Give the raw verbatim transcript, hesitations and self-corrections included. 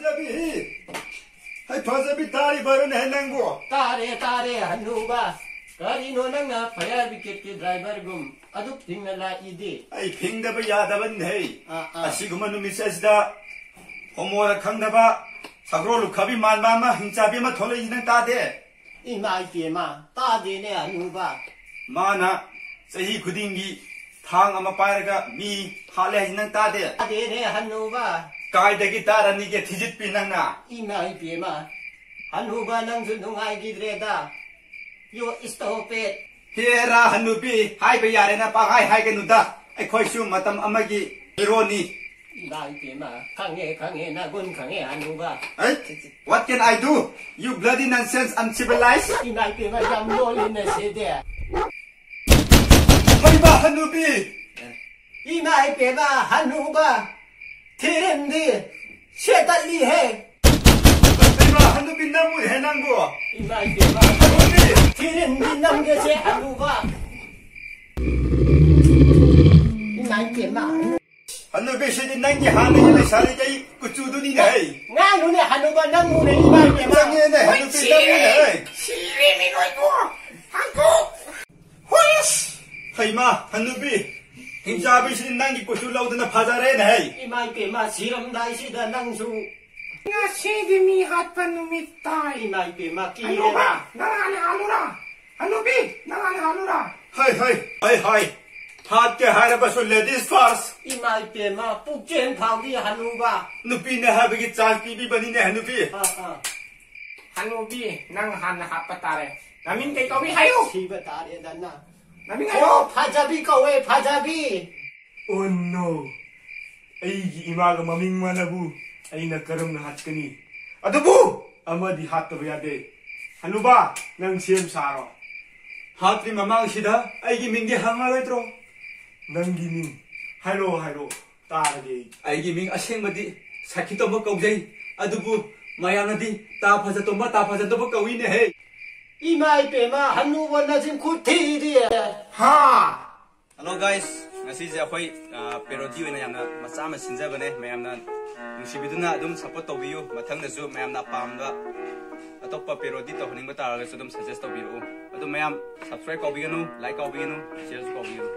ꯐꯖꯕꯤ! ꯍꯩ, ꯐꯖꯕꯤ, ꯇꯥꯔꯤꯕꯔꯅꯦ ꯅꯪꯕꯨ? ꯇꯥꯔꯦ, ꯇꯥꯔꯦ, ꯍꯅꯨꯕ꯫ ꯀꯔꯤꯅꯣ ꯅꯪꯅ fire brigade ꯀꯤ driver ꯒꯨꯝ ꯑꯗꯨꯛ ꯊꯤꯡꯅ ꯂꯥꯛꯏꯗꯤ? ꯑꯩ ꯐꯤꯡꯗꯕ ꯌꯥꯗꯕꯅꯤꯍꯦ꯫ ꯑꯥ, ꯑꯥ꯫ ꯑꯁꯤꯒꯨꯝꯕ ꯅꯨꯃꯤꯠꯁꯦ ꯑꯁꯤꯗ ꯍꯣꯃꯣꯔ ꯈꯪꯗꯕ ꯁꯒ꯭ꯔꯣ ꯂꯨꯈꯥꯕꯤ ꯃꯥꯟꯕ ꯑꯃ ꯍꯤꯡꯆꯥꯕꯤ ꯑꯃ ꯊꯣꯛꯂꯛꯏꯁꯤ ꯅꯪ ꯇꯥꯗꯦ? ꯏꯃꯥ ꯏꯄꯦꯃ, ꯇꯥꯗꯦꯅꯦ ꯍꯅꯨꯕ꯫ ꯃꯥꯅ ꯆꯍꯤ ꯈꯨꯗꯤꯡꯒꯤ ꯊꯥꯡ ꯑꯃ ꯄꯥꯏꯔꯒ ꯃꯤ ꯍꯥꯠꯂꯦ ꯍꯥꯏꯁꯤ ꯅꯪ ꯇꯥꯗꯦ? ꯇꯥꯗꯦꯅꯦ ꯍꯅꯨꯕ꯫ ꯀꯥꯏꯗꯒꯤ ꯇꯥꯔꯅꯤꯒꯦ ꯊꯤꯖꯤꯠꯄꯤ ꯅꯪꯅ? ꯏꯃꯥ ꯏꯄꯦꯃ, ꯍꯅꯨꯕ ꯅꯪꯁꯨ ꯅꯨꯡꯉꯥꯏꯈꯤꯗ꯭ꯔꯦꯗ꯫ You stop it. ꯍꯦꯔꯥ ꯍꯅꯨꯕꯤ, ꯍꯥꯏꯕ ꯌꯥꯔꯦꯅ ꯄꯪꯍꯥꯏ ꯍꯥꯏꯒꯅꯨꯗ꯫ ꯑꯩꯈꯣꯏꯁꯨ ꯃꯇꯝ ꯑꯃꯒꯤ ꯍꯤꯔꯣꯅꯤ꯫ ꯏꯃꯥ ꯏꯄꯦꯃ, ꯈꯪꯉꯦ, ꯈꯪꯉꯦ, ꯅꯒꯨꯟ ꯈꯪꯉꯦ, ꯍꯅꯨꯕ꯫ ꯍꯩꯠ, what can I do? You bloody nonsense, uncivilized. ꯏꯃꯥ ꯏꯄꯦꯃ, ꯌꯥꯝ ꯂꯣꯜꯂꯤꯅꯦ ꯁꯤꯗꯤ꯫ ꯍꯩꯃꯥ, ꯍꯅꯨꯕꯤ! ꯏꯃꯥ ꯏꯄꯦꯃ, ꯍꯅꯨꯕ! ꯊꯤꯔꯤꯝꯗꯤ ꯁꯦꯠꯇꯠꯂꯤꯍꯦ! ꯍꯩꯃꯥ, ꯍꯅꯨꯕꯤ, ꯅꯝꯃꯨꯍꯦ ꯅꯪꯕꯨ! ꯏꯃꯥ ꯏꯄꯦꯃ! ꯍꯅꯨꯕꯤ! ꯊꯤꯔꯤꯝꯗꯤ ꯅꯝꯒꯦꯁꯦ, ꯍꯅꯨꯕ! ꯏꯃꯥ ꯏꯄꯦꯃ! ꯍꯅꯨꯕꯤꯁꯤꯗꯤ ꯅꯪꯒꯤ ꯍꯥꯟꯅꯒꯤ ꯂꯩꯁꯥꯔꯤꯉꯩ ꯀꯨꯆꯨꯗꯨꯅꯤꯅꯦ, ꯍꯩ꯫ ꯉꯥꯡꯅꯨꯅꯦ, ꯍꯅꯨꯕ, ꯅꯪꯕꯨꯅꯦ, ꯏꯃꯥ ꯏꯕꯦꯝꯃ꯫ ꯆꯪꯉꯦꯅꯦ, ꯍꯣꯏ, ꯍꯅꯨꯕꯤ, ꯁꯤꯔꯦ꯫ ꯅꯪꯕꯨꯅꯦ, ꯍꯩ꯫ ꯁꯤꯔꯦ, ꯃꯤ ꯂꯣꯏꯕꯨ꯫ ꯍꯥꯡꯇꯣꯛ꯫ ꯍꯨꯏꯁ꯫ ꯍꯩꯃꯥ, ꯍꯅꯨꯕꯤ, ꯍꯤꯡꯆꯥꯕꯤꯁꯤꯗꯤ ꯅꯪꯒꯤ ꯀꯨꯆꯨ ꯂꯧꯗꯅ ꯐꯖꯔꯦꯅꯦ, ꯍꯩ꯫ ꯏꯃꯥ ꯏꯕꯦꯝꯃ, ꯁꯤꯔꯝꯗꯥꯏꯁꯤꯗ ꯅꯪꯁꯨ꯫ ꯉꯁꯤꯗꯤ ꯃꯤ ꯍꯥꯠꯄ ꯅꯨꯃꯤꯠ ꯇꯥꯏ꯫ ꯏꯃꯥ ꯏꯕꯦꯝꯃ, ꯀꯤꯔꯦꯗ꯫ ꯍꯅꯨꯕ, ꯅꯪ ꯍꯥꯟꯅ ꯍꯥꯜꯂꯨꯔꯥ? ꯍꯅꯨꯕꯤ, ꯅꯪ ꯍꯥꯟꯅ ꯍꯥꯜꯂꯨꯔꯥ? ꯍꯩ, ꯍꯩ, ꯍꯩ, ꯍꯩ꯫ ꯍꯥꯠꯀꯦ ꯍꯥꯏꯔꯕꯁꯨ ladies first꯫ ꯏꯃꯥ ꯏꯄꯦꯝꯃ, ꯄꯨꯛꯆꯦꯟ ꯐꯥꯎꯗꯤ ꯍꯅꯨꯕ꯫ ꯅꯨꯄꯤꯅꯦ ꯍꯥꯏꯕꯒꯤ chance ꯄꯤꯕꯤꯕꯅꯤꯅꯦ, ꯍꯅꯨꯕꯤ꯫ ꯑꯥ, ꯑꯥ꯫ ꯍꯅꯨꯕꯤ, ꯅꯪ ꯍꯥꯟꯅ ꯍꯥꯠꯄ ꯇꯥꯔꯦ꯫ ꯅꯃꯤꯡ ꯀꯩ ꯀꯧꯏ ꯍꯥꯏꯌꯨ꯫ ꯁꯤꯕ ꯇꯥꯔꯦꯗꯅ꯫ ꯅꯃꯤꯡ ꯍꯥꯏꯌꯨ꯫ ꯑꯣ, ꯐꯖꯕꯤ ꯀꯧꯋꯦ, ꯐꯖꯕꯤ꯫ Oh no! ꯑꯩꯒꯤ ꯏꯃꯥꯒ ꯃꯃꯤꯡ ꯃꯥꯟꯅꯕꯨ ꯑꯩꯅ ꯀꯔꯝꯅ ꯍꯥꯠꯀꯅꯤ? ꯑꯗꯨꯕꯨ ꯑꯃꯗꯤ ꯍꯥꯠꯇꯕ ꯌꯥꯗꯦ꯫ ꯍꯅꯨꯕꯥ, ꯅꯪ ꯁꯦꯝ ꯁꯥꯔꯣ꯫ ꯍꯥꯠꯇ꯭ꯔꯤ ꯃꯃꯥꯡꯁꯤꯗ ꯑꯩꯒꯤ ꯃꯤꯡꯗꯤ ꯍꯪꯉꯔꯣꯏꯗ꯭ꯔꯣ? ꯅꯪꯒꯤ ꯃꯤꯡ ꯍꯥꯏꯔꯣ, ꯍꯥꯏꯔꯣ, ꯇꯥꯔꯒꯦ ꯑꯩ꯫ ꯑꯩꯒꯤ ꯃꯤꯡ ꯑꯁꯦꯡꯕꯗꯤ ꯁꯈꯤꯇꯣꯝꯕ ꯀꯧꯖꯩ, ꯑꯗꯨꯕꯨ ꯃꯌꯥꯝꯅꯗꯤ ꯇꯥ ꯐꯖꯇꯣꯝꯕ, ꯇꯥ ꯐꯖꯇꯣꯝꯕ ꯀꯧꯏꯅꯦꯍꯦ꯫ ꯏꯃꯥ ꯏꯄꯦꯝꯃ, ꯍꯅꯨꯕ ꯅꯆꯤꯟ ꯈꯨꯊꯤꯗꯤ꯫ ꯍꯥ! Hello guys, ꯉꯁꯤꯁꯦ ꯑꯩꯈꯣꯏ ꯄꯦꯔꯣꯗꯤ ꯑꯣꯏꯅ ꯌꯥꯝꯅ ꯃꯆꯥ ꯑꯃ ꯁꯤꯟꯖꯕꯅꯦ꯫ ꯃꯌꯥꯝꯅ ꯅꯨꯡꯁꯤꯕꯤꯗꯨꯅ ꯑꯗꯨꯝ ꯁꯞꯄꯣꯔꯠ ꯇꯧꯕꯤꯌꯨ꯫ ꯃꯊꯪꯗꯁꯨ ꯃꯌꯥꯝꯅ ꯑꯄꯥꯝꯕ ꯑꯇꯣꯞꯄ ꯄꯦꯔꯣꯗꯤ ꯇꯧꯍꯟꯅꯤꯡꯕ ꯇꯥꯔꯒꯁꯨ ꯑꯗꯨꯝ ꯁꯖꯦꯁ ꯇꯧꯕꯤꯔꯛꯎ꯫ ꯑꯗꯨ ꯃꯌꯥꯝ ꯁꯕꯁꯀ꯭ꯔꯥꯏꯕ ꯀꯥꯎꯕꯤꯒꯅꯨ, ꯂꯥꯏꯛ ꯀꯥꯎꯕꯤꯒꯅꯨ, ꯁꯤꯌꯔꯁꯨ ꯀꯥꯎꯕꯤꯒꯅꯨ꯫